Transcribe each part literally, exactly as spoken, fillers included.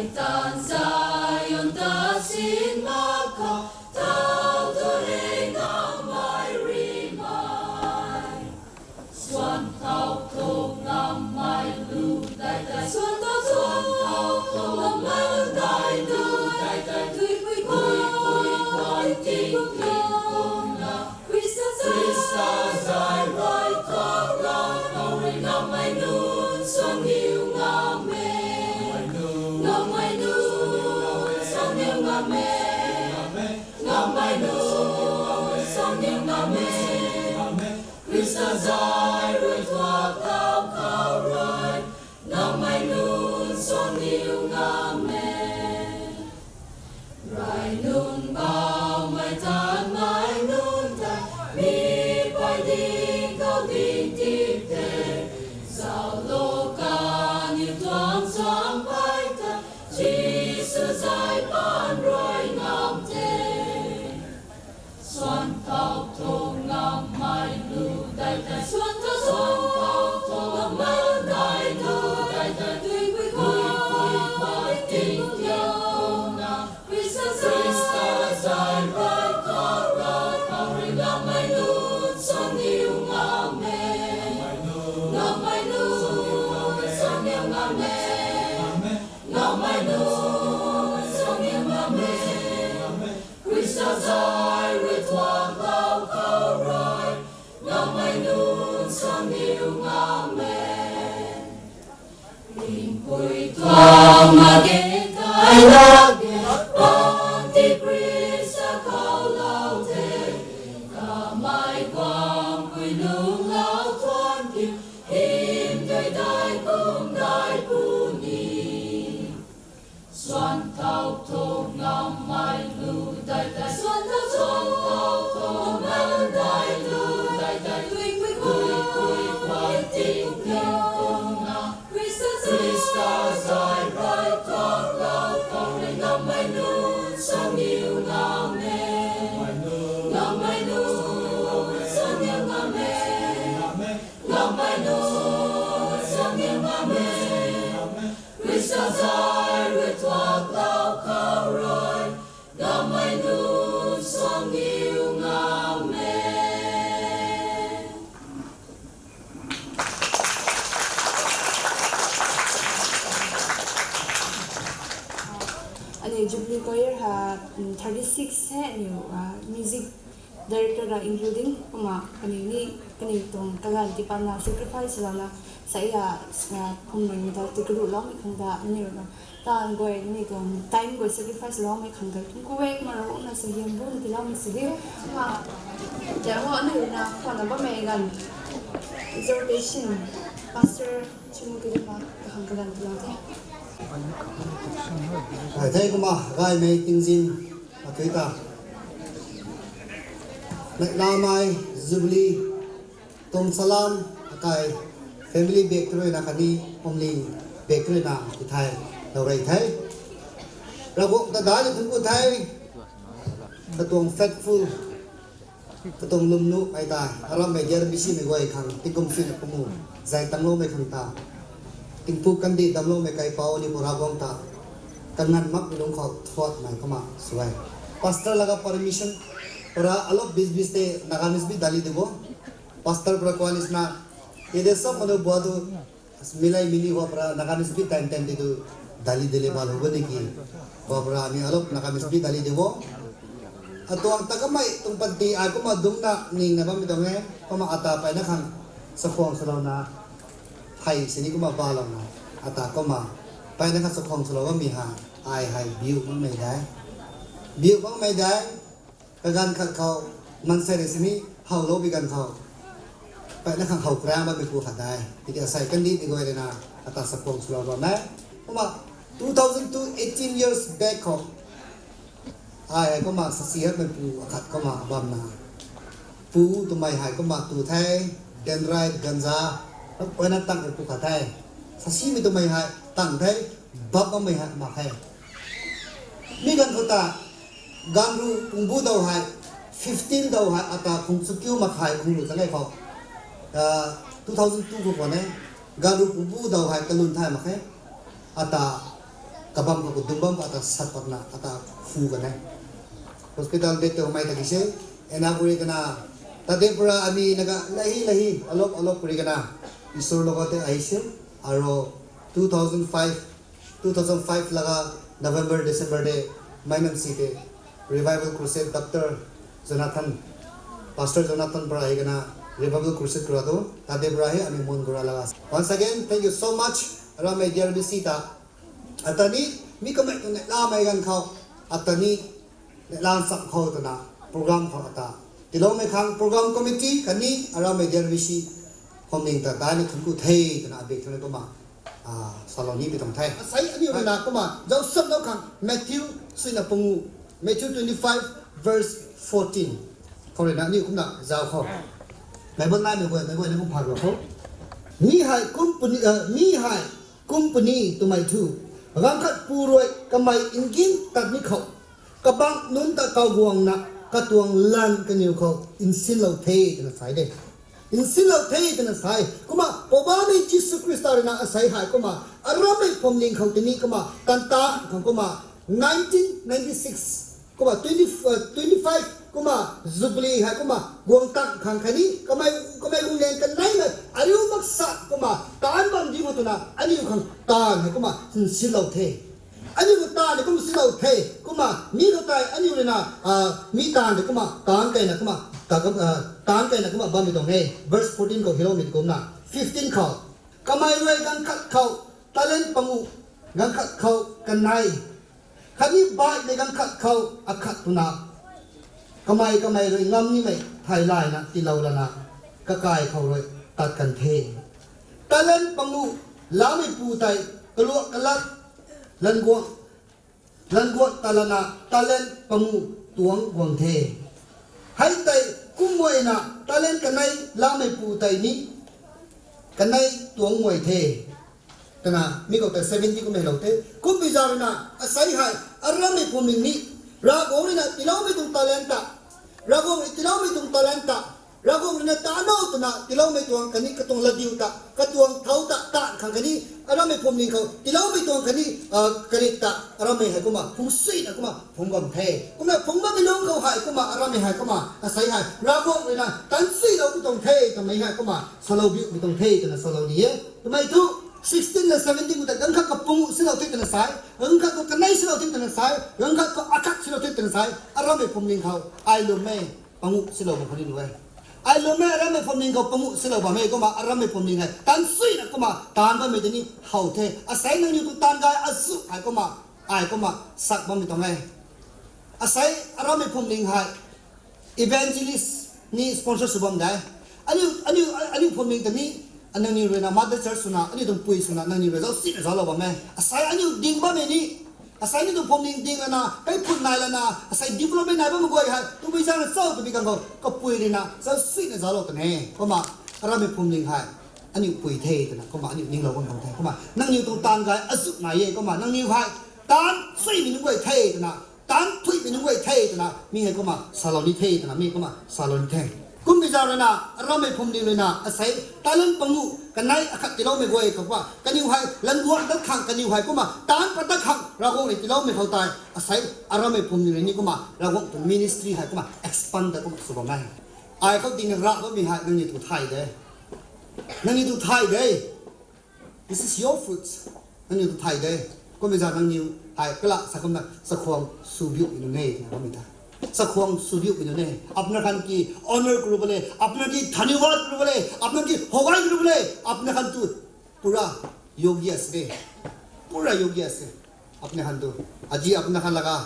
Tan Zion ta sin mak khou, tau tu hei ngammei rimei. Suan thau thu ngammei lu dai dai, suan thau thu ngammei lu dai dai, dui pui pui pui pui ting ting kum na. Khrista zai, Khrista zai rui tuang lau khou rui ngammei nunc suang niw ngam e. Ngammei nunc suang niw ngam e. Ngammei nunc suang niw ngam e. Khrista zai rui tuang lau khou rui ngammei nunc suang niw ngam e. Rai nunc baumei tan mei nunc ta, mi pui ding khou ding tip tei, zaulo kaniw tuang suang pui ta, Jisu zai paan rui ngam tei. Suan thau thu ngammei lu dai dai, suan thau, suan thau thu ngammei lu dai lu dai dai, dui pui pui pui pui ting ting kum na. Khrista zai, Khrista zai rui tuang lau khou rui ngammei nunc suang niw ngam e. Ngammei nunc suang niw ngam e. Ngammei nunc suang niw ngam e. Khrista zai rui tuang lau khou rui ngammei nunc suang niw ngam e. Ringhpui tuang mak ge, kai lak ge, panty Khrista khou lou the. Kamei guang pui lunglau thuan kiu, hym tei dai kum dai puni. Suan thau thu ngammei lu dai dai, suan thau, suan thau thu ngammei lu dai lu dai dai, dui pui pui pui pui ting ting kum na. Khrista zai, Khrista zai rui tuang lau khou rui ngammei nunc suang niw ngam e. Ngammei nunc suang niw ngam e. Ngammei nunc suang niw ngam e. Khrista zai rui tuang lau khou rui ngammei nunc suang niw ngam e. Aniu Jubilee Choir ha, mm, thirty six hei aniu, ah, music director ra including kumna kaniw ni, kaniw tuang kaganv tiipat na sacrifice lana, sa ya, ah, phumrui ta tikaruh loumei khang ta aniu na tan guay ni tuang time guay sacrifice loumei khang ta kum kuwek ma Ravguangc na suaihiam buna tiiloumei sw diu. Kumna, ja ho aniu na khwanna bammei ganv exhortation, Pastor Chimukirima kakhang kaganv tiilou the. Ai the kumna gaymei tingzin atui ta Meklamei Jubilee tuang salam akai family bek rui na khatni family bek rui na tithaylou rey the. Ravguangc ta daihna thunc ku the. Katuang faithful, katuang lwmnuhmei ta, arammei D R B C mei guay khang tingkum suina pangu zay tangloumei khang ta, tingpuk kandih damcloumei kaipouc ni pu Ravguangc ta kanganv makmei lungc khou thuatmei kumna sw e. Pastor laga permission, para alop bis bis tei Nagamese bi dali de bo. Pastor para kuan isna, yede sap manu bua tu, milei mini hua para Nagamese bi time time tei tu dali de le bal hu bani ki, hua para ni alop Nagamese bi dali de bo. Atuang ta kamei tuang panty ai kumna dungcna ningna bammei tuang e, kumna ata peyna khang chakhwang swlouna, hei sini kumna balouna, ata kumna peyna khang chakhwang swlou bammei hei, ai hei biu makmei de. Biu makmei de. Kaganv khat khou, maansei rui sini howlou bi ganv khou, peyna khang how kra bammei pu khat de. Tiki asei kandih ni guay rui na, ata chakhwang swlou bam e. Kumna two thousand two, eighteen years back khou, ai hei kumna sasi hatmei pu akhat kumna bamna, pu twmei hei kumna tu the, dendrite, ganja, guayna tangmei pu khat the. Sasimei twmei hei tang the, bap bammei hei mak khe. Mi ganv khou ta, ganv ruh pungbu daw hei, fifteen daw hei ata khung chu kiu mak khe khung ruh ta lei khou, ah, two thousand two khou khwan e, ganv ruh pungbu daw hei kalun thay mak khe, ata Abam khou dung bam khou ata sat patna ata phu kan e. Hospital de tu mei ta ki se, ena puri kana, tate pura ami naga lahi lahi, alop alop puri kana, Isor logo te ai se, aro two thousand five, two thousand five laga November, December de, mei nam si te, Revival Crusade Doctor Jonathan, Pastor Jonathan pura ai kana, Revival Crusade kura tu, tate pura he, ami mun kura laga. Once again, thank you so much, aram media B C ta. Ata ni, mi kamei tu neihlamei ganv khou, ata ni, neihlam sam khou twna, program khou ata. Tiloumei khang program committee khatni aram media B C khou ning ta dai ni thun ku the twna abek thun kumna, ah, salou ni pi tuang the. Asei aniu rui na kumna, zauc sam dau khang Matthew suina pangu, Matthew twenty five verse fourteen. Khou rui na aniu kumna zauc khou. Bible nai mei guay, mei guay na kum pha ru khou. Mi hei kum puni, ah, mi hei kum puni twmei thu, ganv khat pu rui kamei ngin tat ni khou, kabang nunc ta kaw guangna, katuang lan kaniw khou nsinlou the twna sai de. Nsinlou the twna sai. Kumna, Poubauhmei Jisu Khrista rui na asei hei kumna, arammei phuamling khou tini kumna, tan ta khang kumna, nineteen ninety six, kumna, twenty, uh, twenty five, kumna, Jubilee hei kumna, guang tang khang khatni, kamei, kamei guang len kanei mei, ariu maksa kumna, taanc bam di khou twna, aniu khang taanv hei kumna, nsinlou the. Aniu khang taanv hei kumna nsinlou the, kumna, mi khou tei, aniu rui na, ah, mi taanv hei kumna, taanc keyna kumna, ta, ah, taanc keyna kumna, bammei tuang e, verse fourteen khou hiloumei kumna, fifteen khou. Kamei rui ganv khat khou, talent pangu, ganv khat khou, kanei. Khatni baihmei ganv khat khou, akhat twna. Kamei kamei rui ngam nimei, thei layna, tiilou lana, kakai khou rui, tat kan the. Talent pangu, lameipu tei, kaluak kalat, languak, languak ta lana, talent pangu, tuang guang the. Hei tei, kum guayna, talent kanei, lameipu tei ni, kanei, tuang guay the. Twna, mi khou ta seventy kum hei lou the. Kummei zaeng rui na, asei hei, arammei phuamling ni, Ravguangc rui na, tiiloumei tuang talent ta, Ravguangc rui tiiloumei tuang talent ta, Ravguangc rui na taanv o twna, tiiloumei tuang khatni, katuang ladiu ta, katuang thau ta, taanv khang khatni, arammei phuamling khou, tiiloumei tuang khatni, ah, karik ta, arammei hei kumna, phungc suina kumna, phungc bam the. Kumna phungc bammei lungc khou hei kumna, arammei hei kumna, asei hei, Ravguangc rui na, taanc suilou pi tuang the, twmei hei kumna, salou biu pi tuang the, twna salou ni e. Twmei thu, sixteen na seventeen khou tei, ganv khat khou pangu silou the twna sai, ganv khat khou kanei silou the twna sai, ganv khat khou akhat silou the twna sai, arammei phuamling khou, ai lwmmei, pangu silou bam khou ni lu e. Ai lwmmei arammei phuamling khou pangu silou bam e kumna, arammei phuamling hei, taanc suina kumna, taanv bammei tei ni how the, asei nangniw tuang taanv gay azu hei kumna, ai kumna, sak bammei tuang e. Asei arammei phuamling hei, evangelist ni sponsor sw bam de. Aniu, aniu, aniu phuamling ta ni, nangniw rui na mother church swna, aniu tuang pui swna, nangniw rui zauc sina zauclou bam e. Asei aniu ding bammei ni, asei aniu tuang phuamling ding lana, kaiphut nai lana, asei development nai bammei guay hei, tabui zaeng na cho twbi kang khou, kapui rui na, zauc sina zauclou twna e. Kumna, arammei phuamling hei, aniu pui the twna, kumna aniu ninglou bam bam the. Kumna, nangniw tuang taanv gay azu nai e, kumna, nangniw hei, taanc suimei nunc guay the twna, taanc thuimei nunc guay the twna, mi hei kumna, salou ni the twna, mi kumna, salou ni the. Kummei zaeng rui na, arammei phuamling rui na, asei, talent pangu, kanei akhat tiiloumei guay khou kumna, kaniw hei, languak dat khang kaniw hei kumna, taanc pat dat khang, Ravguangc rui tiiloumei khou tei, asei, arammei phuamling rui ni kumna, Ravguangc tuang ministry hei kumna, expand dat kumna sw bam e. Ai khou ding ra bammei hei, nangniw tuang thay de. Nangniw tuang thay de. This is your fruits. Nangniw tuang thay de. Kummei zaeng nangniw hei kala sa kumna chakhwang swbiu pi nunc e twna bammei ta. Chakhwang swbiu pi nunc e. अपना खान की honor kru bole, अपना की धन्यवाद kru bole, अपना की होगाई kru bole, अपना Khan tu pura योग्य se. Pura योग्य se. अपना खान tu. Aji अपना खान laga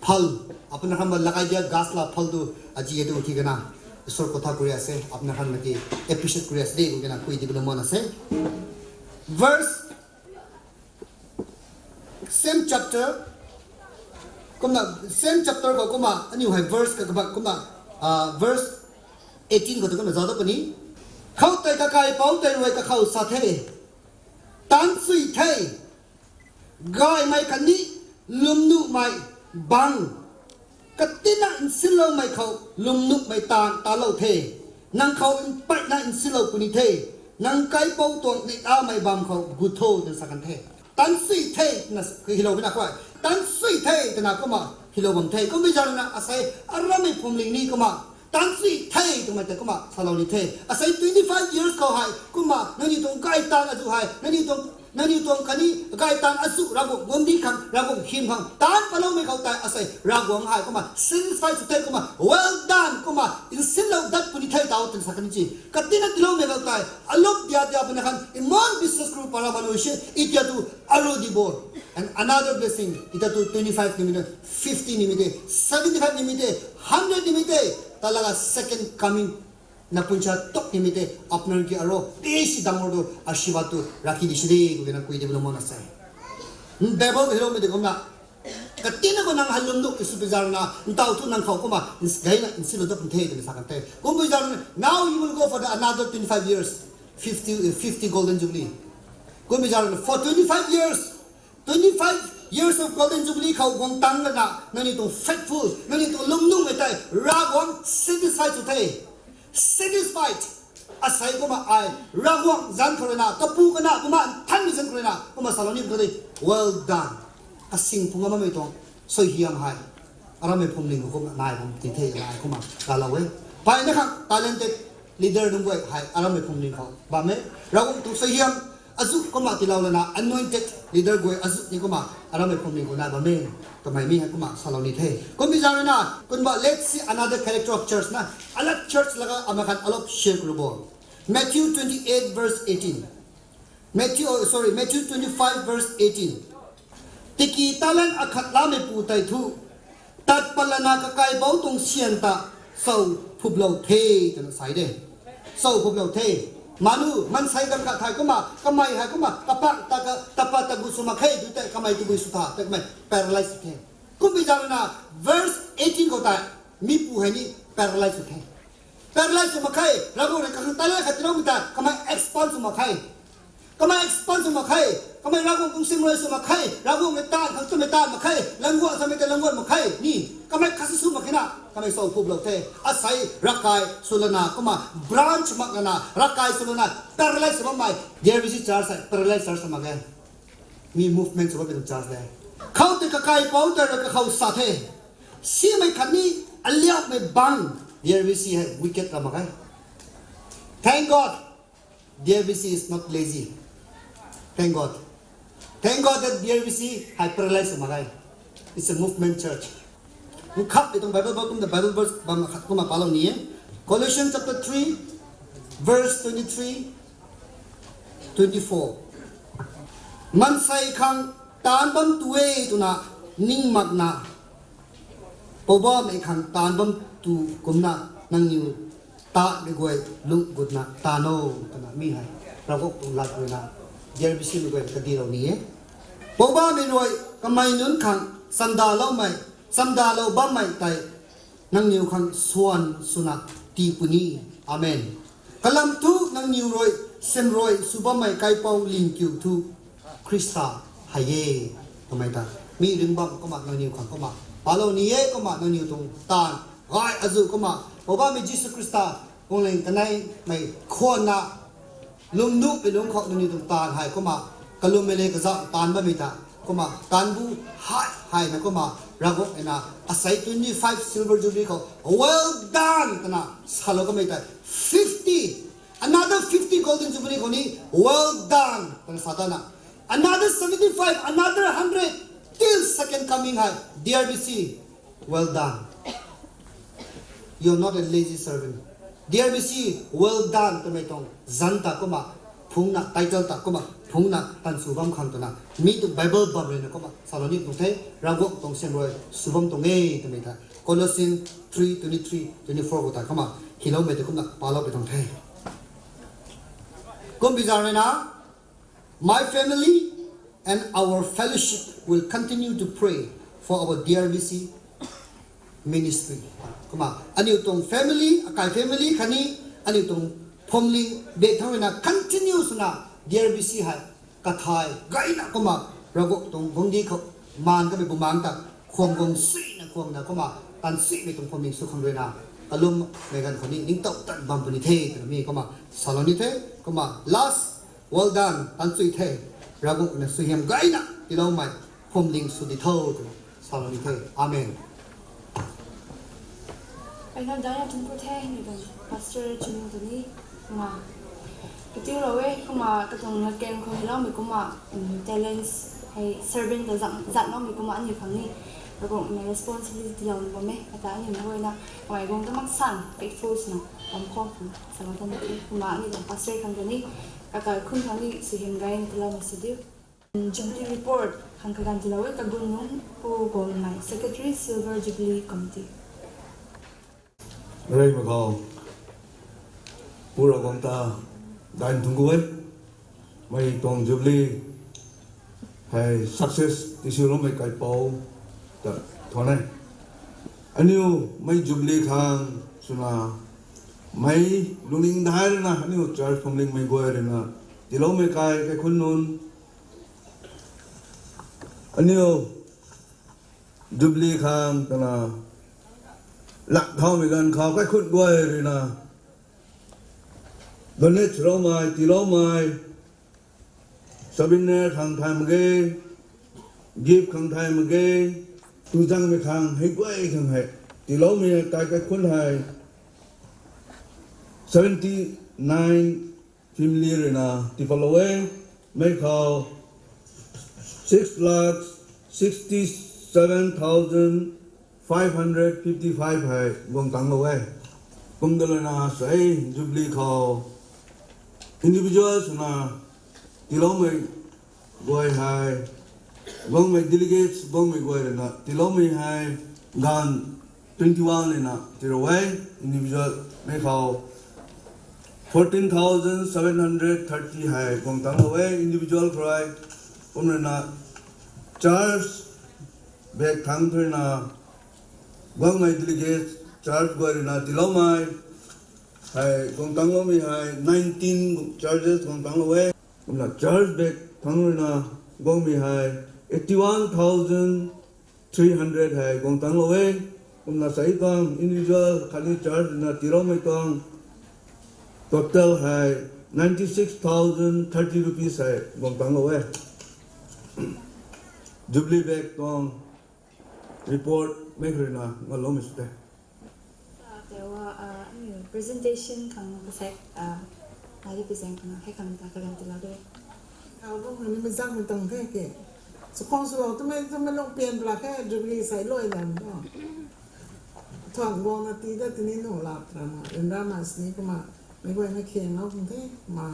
phal, अपना Khan ba lagai dia ghas la phal tu, aji e tu thi kana. Isor kotha kuri ase, अपना Khan maki appreciate kuri ase de, kena kui di bina mon ase. Verse, same chapter, kumna, same chapter khou kumna, aniu hei verse ka kabat kumna, ah, verse eighteen khou tu kumna zauc da puni. Khoutei kakaipouc tei rui kakhou sa the, taanc sui the, gaymei khatni lwmnuhmei bang, katina nsinloumei khou lwmnuhmei taanv talou the, nang khou mpeyna nsinlou puni the, nang kaipouc tuang neihlamei bam khou gut tho, twna sa kan the. Tan sui the twna hilou bina khou, tan sui the twna kumna hilou bam the. Kumbi zan na asei aramei phuamling ni kumna tan sui the twmei tei kumna salou ni the. Asei twenty five years khou hei kumna nangniw tuang gaytaanv azuh hei, nangniw tuang, nangniw tuang khatni gaytaanv azuh Ravguangc guangcdic khang, Ravguangc hym khang taanc paloumei khou tei asei Ravguangc hei kumna satisfy sw the kumna well done kumna nsinlou dat puni the tau twna sa kan ni ci. Katina tiiloumei khou tei alup dia dia puni khan iman business group para manu si itia tu aru dibor and another blessing ita tu twenty five nimei te, fifty nimei te, seventy five nimei te, hundred nimei te, talaga second coming na puncha tok nimei te apnar ki aro besi dangor tu ashibat tu rakhi di sidi kukena kui di buna mona sei. Bible hiloumei de kumna katina khou nang halum duk isu pizarna ntau thu nang khou kumna gayna nsilou dat pun the twna sa kan the. Kumbi zan now you will go for the another twenty five years, fifty, fifty golden jubilee. Kumbi zan for twenty five years, twenty five years of golden jubilee khou guang tang lana nangniw tuang faithful, nangniw tuang lungnummei tei Ravguangc satisfied sw the. Satisfied. Asei kumna ai Ravguangc zanc khou ruina, kapu kana kumna nthanmei zanc khou ruina kumna salou ni tu de, well done. Kasing phung amamei tuang suaihiam hei aramei phuamling khou kumna nai bam ti the, nai kumna kalou e. Payna khang talented leader nunc guay hei aramei phuamling khou bam e. Ravguangc tuang suaihiam azuh kumna tiilou lana anointed leader guay azuh ni kumna aramei phuamling khou nai bam e. Kamei mi hei kumna salou ni the. Kumbi zan ruina kumna let's see another character of church na. Alak church laga ama khan alop share kru bo. Matthew twenty eight verse eighteen. Matthew, oh, sorry, Matthew twenty five verse eighteen. Tiki talent akhat lameipu tei thu tat pat lana kakaipouc tuang syan ta sou phuplou the twna sai de. Sou phuplou the. Manu maansei ganv khat thei kumna kamei hei kumna kapak ta ka tapat ta gu sw mak khe tu tei kamei tabui sw tha tei kamei paralyze the. Kumbi zan ruina verse eighteen khou tei mipu hei ni paralyze sw the. Paralyze sw mak khe, Ravguangc rui kakhang talent khat tiiloumei ta kamei expand sw mak khe. Kamei expand sw mak khe. Kamei Ravguangc tuang simrui sw mak khe. Ravguangc mei taanv khang twmei taanv mak khe. Languan samei tei languan mak khe ni. Kamei khat sw sw mak khe na kamei sou phuplou the. Asei ravkai sw lana kumna branch mak lana ravkai sw lana paralyze sw bammei D R B C church hei paralyze church mak ge. Mi movement sw bammei tuang church de. Khou tei kakaipouc tei rui kakhou sa the. Simei khatni aliaumei bang D R B C hei wicked ra mak ge. Thank God, D R B C is not lazy. Thank God. Thank God that D R B C hei paralyze sw mak ge. It's a movement church. Nkhap di tuang Bible bam kumna Bible verse bam khat kumna palou ni e. Colossians chapter three, verse twenty three, twenty four. Maansei khang taanv bam tu e twna ning makna Poubauhmei khang taanv bam tu kumcna nangniw tatmei guay lungh gutna taanv o twna mi hei Ravguangc tuang lat ruina D R B C mei guay kadilou ni e. Poubauhmei rui kamei nunc khang chamdaloumei, chamdalou bammei tei nangniw khang swan swna tii puni. Amen. Kalam thu nangniw rui simrui sw bammei kaipouc lingkiu thu Khrista hei e. Kamei ta mi ringc bam kumna nangniw khang kumna palou ni e kumna nangniw tuang taanv gay azuh kumna Poubauhmei Jisu Khrista guangling kaneimei khwanna lwmnuhmei lungc khou nangniw tuang taanv hei kumna kalummei le kazauh taanv bammei ta kumna taanv bu hei hei na kumna Ravguangc na asei twenty five silver jubilee khou well done twna salou kamei ta fifty, another fifty golden jubilee khou ni well done twna sa tana another seventy five, another hundred till second coming hei D R B C well done. You are not a lazy servant. D R B C well done twmei tuang zanc ta kumna phungna title ta kumna phungna tan sw bam khang twna mi tuang Bible bam ruina kumna salou ni tuang the. Ravguangc tuang simrui sw bam tuang e twmei ta Colossians three twenty three twenty four khou ta kumna hiloumei tei kumna paloupui tuang the. Kumbi zan ruina My family and our fellowship will continue to pray for our D R B C ministry. Kumna aniu tuang family, akai family khatni aniu tuang phuamling bek thangc ruina continue swna D R B C hei kathay gayna kumna Ravguangc tuang guangcdic khou maan kamei bumaengc ta khwan guang suina khwanna kumna tan suimei tuang phuamling sw khang ruina kalummei ganv khou ni ningtow tan bam puni the twna mi kumna salou ni the. Kumna last, well done, tan sui the. Ravguangc na suaihiam gayna tiiloumei phuamling sw di tho twna salou ni the. Amen. Aina daic na thunc ku the, ni tuang pastor Chunmung tw ni, kumna katiulou e, kumna katuang latkaeng khou ni loumei kumna, um, talents hei servant ta zat, zatloumei kumna aniu khang ni Ravguangc na responsibility tiilou ni bam e. Ata aniu mei guayna kamei guang ta mak san faithful swna bam khou twna salou than the. Kumna aniu tuang pastor khang ta ni, kakai khun khang ni suaihiam gayna tiiloumei sw diu. Jubilee report khang kaganv tiilou e, Kagun Nung Pu Golmei, Secretary, Silver Jubilee Committee. Reymei khou, Pu Ravguangc ta daic thunc ku e, mei tuang Jubilee hei success tisiuloumei kaipouc ta thuan e. Aniu mei Jubilee khang swna, mei lungning daic ruina aniu church phuamlingmei guay ruina tiiloumei kai kaikhunc nunc, aniu Jubilee khang twna lak thaumei ganv khou kaikhunc guay ruina donate swloumei, tiiloumei, souvenir khang thay mak ge, gift khang thay mak ge, tuzangmei khang hei guay khang hei tiiloumei kai kaikhunc hei seventy nine family ruina tiipatlou e. Mei khou six lakh sixty seven thousand five hundred fifty five hei guang tangclou e. Kum ta lana sei Jubilee khou individual swna tiiloumei guay hei, guangmei delegates, guangmei guay ruina tiiloumei hei ganv twenty one ruina tiilou e. Individual mei khou fourteen thousand seven hundred thirty hei guang tangclou e individual khou rui. Kum ruina church bak thangc ruina guangmei delegates, church guay ruina tiiloumei hei guang tangcloumei hei nineteen churches guang tangclou e. Kumna church bak thangc ruina guangmei hei eighty one thousand three hundred hei guang tangclou e. Kumna sei tuang individual khatni church ruina tiiloumei tuang total hei ninety six thousand thirty rupees hei guang tangclou e. Jubilee bak tuang report mei khou ruina ngaloumei sw the. Tei wa, ah, aniu presentation khang kasaek, ah, nai di present khang hei khang ta kaganv tiilou de. Album ni mazangmei tuang the ke. Sw khang swlou twmei, twmei lung pian pla khe, Jubilee sei luai dam tho. Thuan guangna tii dat tini nuh lap tramei, ryanramei sini kumna, meic guayna khenglou khang the, kumna,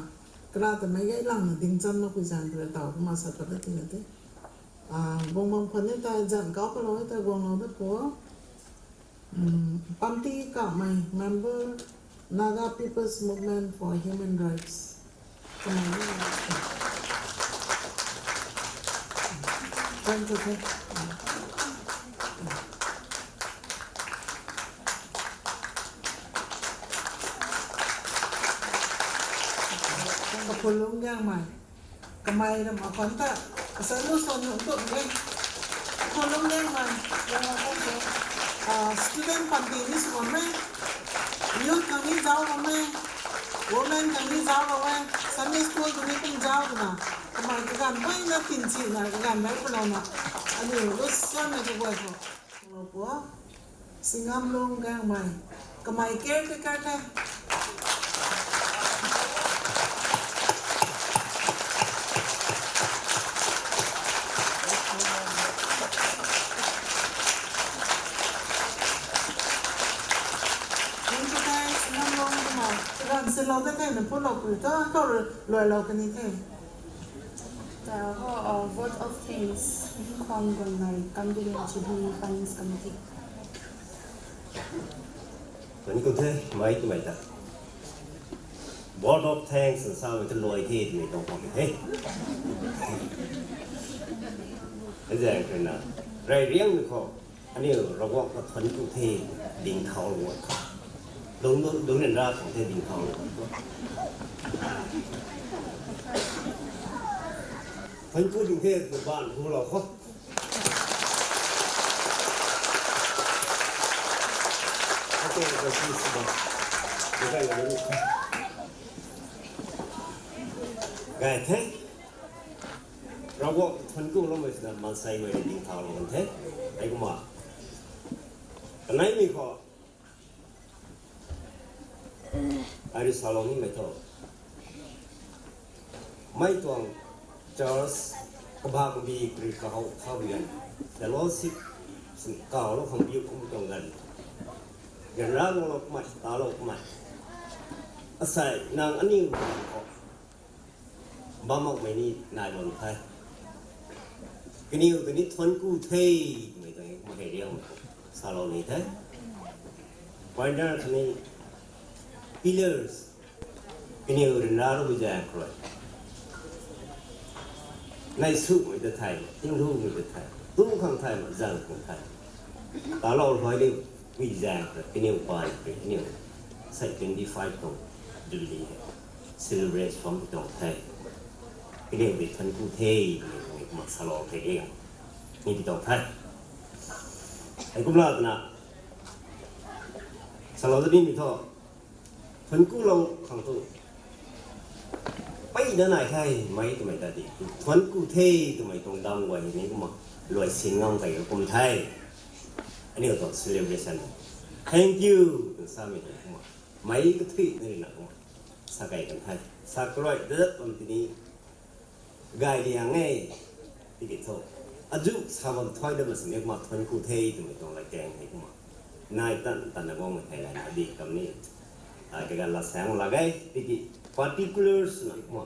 kara ta meic gay langna ding chan makpui zaeng kara taw kumna sa pat dat tina the. Ah, guang bam khwan ni tei zanc kauc kalou e ta guanglou dat pu. Hmm, Panty Kamei, member, Naga People's Movement for Human Rights. Kamei ni. Thank you, thank you. Kaphulung Gaengmei. Kamei ram akhwan ta, asai lu son nunc tuk e. Kaphulung Gaengmei, ram akhwan ta, ah, student panty ni sw bam e, youth khang ni zauc bam e, women khang ni zauc bam e, Sunday school khang ni kum zauc twna, kamei kaganv peyna tinchina, kaganv mei palouna, aniu lu sanmei kaguay khou Lo pu, Singamlung Gaengmei, kamei caretaker the. Thank you, thanks, Singamlung Gaengmei. Kaganv silou the the, na pulou pui ta, kau luailou kani the. Tei ho, uh, vote of thanks, Khwan Gonmei, Kambirin Jubilee Finance Committee. Thank you the, mei twmei ta. Vote of thanks, samei ta luai the, twmei tuang khwan the. Hei zaeng khou na, rey riangmei khou, aniu Ravguangc ta thank you the, ding thau lou khou. Lung, lung, lungning ra khang the ding thau lou khou. Thank you ding the, ban hu lou khou. Okay, thank you so much. Gay the. Ravguangc thuanc kuloumei swna maansei guay ni ding thaulou kan the. Hei kumna, kaneimei khou, ai rui salou nimei thu, mei tuang church, kabak bi kri kahou khou bi gan, fellowship, sin kaulou khang biu kum tuang gan, gan ra lou kumna, talou kumna, asei nang aniw khou bam makmei ni nai bam the. Kaniw ta ni thuanc ku the twmei tang e, kumna hei riang salou ni the. Pointer khatni pillars, kaniw ryanra rui zaeng khou rui, nei sumei ta the, tinglumei ta the, tu khang the, ma zang khang the, talou luai ni, mi zaeng khou rui kaniw paan kaniw sei twenty five tuang Jubilee hei celebrate sw bam tuang the. Kaniw tei thuanc ku the twmei kumna salou the e, ni pi tuang the. Hei kumna twna salou da nimei thu, thuanc kulou khang tu, peyna nai the, mei twmei ta di, thuanc ku the twmei tuang dam guay ni kumna luai sin ngam kei kum the. Aniu tuang celebration, thank you twna samei tei kumna, mei kathuina rui na kumna sa kei kan the. Sa karuai dat bam tini, gay liang e, tiki thu, azu sa bam thuai dat mak sini kumna thuanc ku the twmei tuang latkaeng hei kumna, nai tan tanna guangmei thei layna di kam ni, ai kagan latsaeng lak e, tiki particulars na kumna,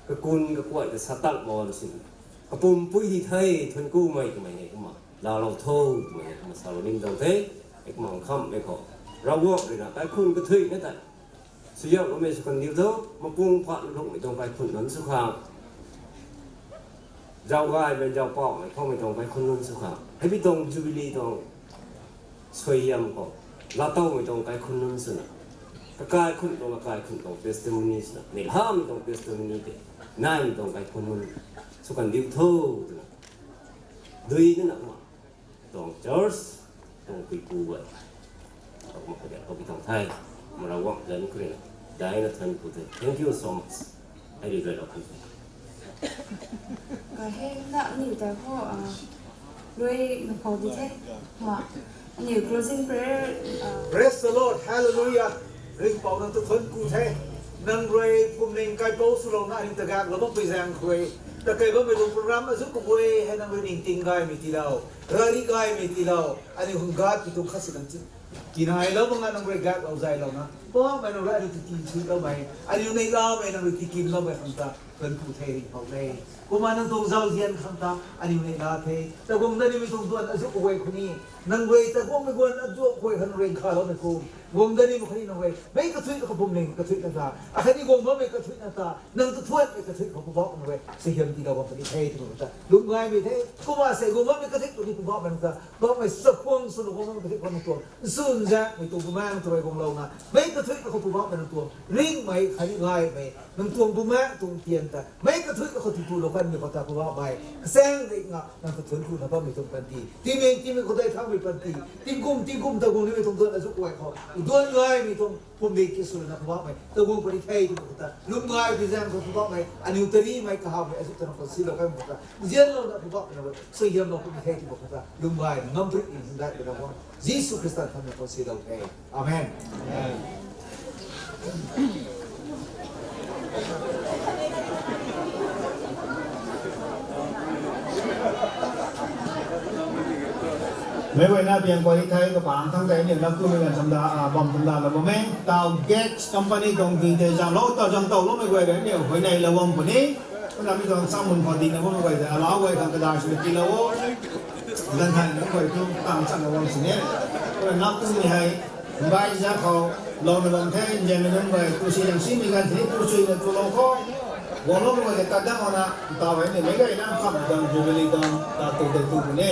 kakun kakuay kasa tak mak bam sini, kapum pui di the, thuanc kumei twmei hei kumna laalou tho twmei hei kumna salou ning tuang the. Hei kumna khammei khou, Ravguangc rui na kaikhunc kathuina tei suaihiamloumei sw kan diu tho. Mapung phat lungmei tuang kaikhunc nunc sw khang, zaugaymei zaupauhmei khou mei tuang kaikhunc nunc sw khang, hei mi tuang Jubilee tuang suaihiam khou laatowmei tuang kaikhunc nunc swna, kakaikhunc tuang kakaikhunc tuang testimony swna, neihlamei tuang testimony tei naimei tuang kaikhunc nunc sw kan diu tho twna, dui nana kumna tuang church, tuang puipu guay, kumna kage kau pi tuang the. Mara guang zan khou rui na daina thuanc ku the. Thank you so much. Ai rui rui lou khang the. Kaheng na aniu ta khou, ah, rui na khou di the. Ma, aniu closing prayer, ah, Praise the Lord, hallelujah. Ringhpouc nang ta thuanc ku the. Nang rui pumning kaipouc swlouna aniu ta gaeklou bampui zaeng khou, ta kei bammei tuang program azu kaguay hei nang rui ningting gaymei tiilou, rari gaymei tiilou, aniu khang gatpui tuang khat si kan ti, tinailou banga nang rui gaeklou zaylouna, Poubauhmei nang rui aniu ta tinsutloumei, aniu neihlamei nang rui tikimloumei khang ta thuanc ku the Ringhpouc le. Kumna nang tuang zauzian khang ta aniu neihla the. Ta guang dat nimei tuang duan azu kaguay khou ni, nang rui ta guangmei guan azu kaguay khang nang rui kaloumei kum, guang dat nimei khou ni nang rui meic kathuic khou pumling kathuicna ta, akhatni guang bammei kathuicna ta, nang ta thuanmei kathuic khou Poubauhmei nang rui suaihiam tiilou bam puni the twmei ta lwm gaymei the. Kumna sei guang bammei kathuic khou ni Poubauhmei nang ta, Poubauhmei chakhwang swna guang bammei kathuic khou nang tuang nchunzaekmei tuang bumaengc ta rui guanglouna, meic kathuic khou Poubauhmei nang tuang ringhmei khatni gaymei nang tuang bumaengc tuang tian ta meic kathuic khou tipulou kanmei khou ta Poubauhmei, kachaeng rik nga nang ta thuanc kuna bammei tuang panty, tingmei tingmei khou dei thangmei panty, tingkum tingkum ta guang nimei tuang duan azu kaguay khou duan gaymei tuang pumling tiswna Poubauhmei ta guang puni the twmei khou ta lwm gay pi zaeng khou Poubauhmei aniu ta rimei kahawmei azu ta nang khou silou kanmei khou ta nzianlouna Poubauhmei nang rui suaihiamlou puni the twmei khou ta lwm gayna ngam prit in daihmei Ravguangc Jisu Khrista thanna khou silou the. Amen. Meic guayna piang guay thei kapang thang tei aniu nap tumei ganv chamda, ah, bam chamdalou bam e. Tau Gates Company tuang ding tei zanglou, tau zang towloumei guay rui aniu huayneylou bam puni. Kumna mi tuang chamun khou dingna bammei guay tei alau guay khang kadai swna tiilou o. Ganv thei nunc guay tu tang changlou bam sini. Kumna nap tumei hei, mbai za khou louna bam the, nzianmei nunc guay tu si zang simei ganv thei tu suina tulou khou, guangloumei guay tei tat dang ana, tau hei ni meic guayna khamhmei tuang Jubilee tuang ta tu tei tu puni.